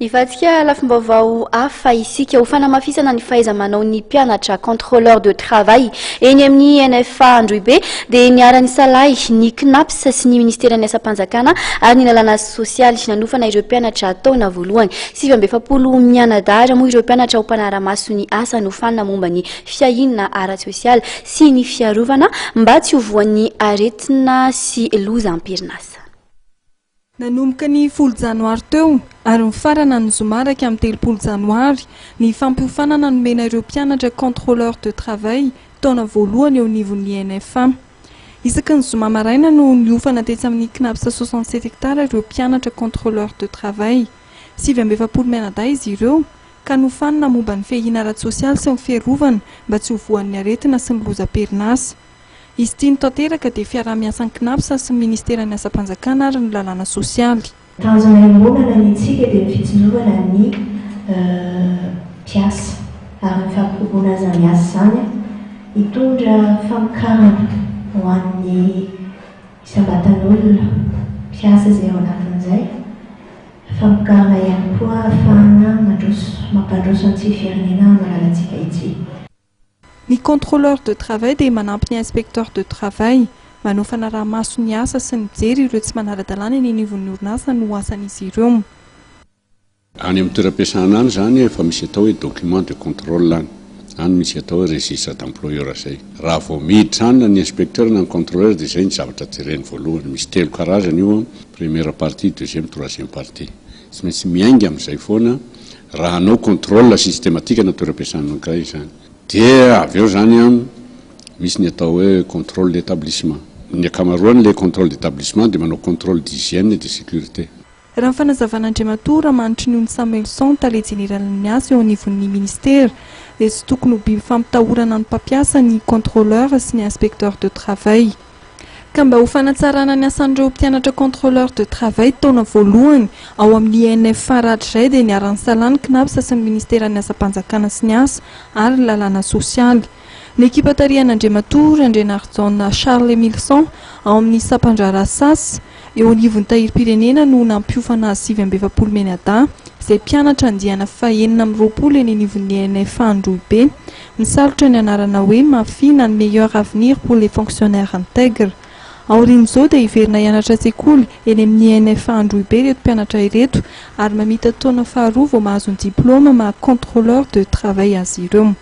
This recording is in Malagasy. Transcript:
Hivadika lafim-baovao hafa isika ho fanamafisana ny fahaiza-manao ny mpianatra contrôleur de travail eny amin'ny NFA Androhibe dia niara-nisalahy ny Cnaps sy ny Ministeran'ny Asam-panjakana ary ny lalàna sosialy nanofana ireo mpianatra taona voalohany. 49 mianadahy moa ireo mpianatra ho mpanara-maso ny asa nofanina momba ny fiahiana ara-tsosialy sy ny fiarovana mba tsy ho voan'ny aretina sy loza am-perinasa. Nanomboka ny 10 janoary teo ary mifarana ny zoma 31 janoary ny fampiofanana nomena ireo mpianatra contrôleur de travail taona voalohany eo anivon'ny NFA. Isaky ny zoma maraina no niofana tetsy amin'ny CNAPS 67 hectares ireo mpianatra contrôleur de travail. 49 mianadahy izy ireo ka nofanina momba ny fiahiana ara-tsosialy sy ny fiarovana mba tsy ho voan'ny aretina sy ny loza am-perinasa. Izy ity no tanteraka dia fiaraha-miasan'ny CNAPS sy ny Ministeran'ny Asam-panjakana ary ny lalàna sosialy. Tanjona iombonana ny antsika dia ny fitsinjovana ny mpiasa ary ny fampiroboroana izany asa izany hitondra famokarana ho an'ny isam-batan'olona mpiasa izay ao anatin'izay, famokarana ihany koa ahafahana mandroso, mampandroso an'ity firenena malalantsika ity. Ny contrôleur de travail dia manampy ny inspecteur de travail, manao fanaraha-maso ny asa sy mijery ireo tsy manara-dalàna eny anivon'ny orinasa no asan'izy ireo. Any amin'ny toeram-piasana any izany efa misy atao hoe document de contrôle any. Any misy atao hoe registre d'employeur izay. Raha vao miditra any na ny inspecteur na ny contrôleur dia izay ny zavatra jereny voalohany. Misy telo karazany io, première partie, deuxième, troisième partie. Tsy maintsy miainga amin'izay foana raha hanao contrôle systématique na toeram-piasana anankiray izany. Dia avy eo izany an, misy ny atao hoe contrôle d'établissement. Ny ankamaroany ilay contrôle d'établissement dia manao contrôle d'hygiène et de sécurité. Raha ny fanazavan'Andriamatoa Ramanitriniony Samuelson, tale jeneralin'ny asa eo anivon'ny ministera, dia tsy tokony ho biby fampitahorana ny mpampiasa ny contrôleur sy ny inspecteur de travail. Ka mba ho fanatsarana ny asan'ireo mpianatra contrôleur de travail taona voalohany ao amin'ny INFA rahatrizay dia niara-nisalahy ny Cnaps sy ny Ministeran'ny Asam-panjakana sy ny Asa ary ny Lalàna Sosialy. Ny ekipa tarihan'Andriamatoa Randrianarijaona Charles Emilson ao amin'ny sampan-draharaha sas eo anivon'ny tahirim-pirenena no nampiofana azy 49 mianadahy izay mpianatra andiana faha-26 eny anivon'ny INFA Androhibe misalotra ny anarana hoe MAFI na ny Meilleur Avenir pour les Fonctionnaires Intègres. Aorian'izao dia hiverina hianatra an-tsekoly eny amin'ny INFA Androhibe ireto mpianatra ireto ary mamita taona faharoa vao mahazo ny diplaoma maha contrôleur de travail azy ireo.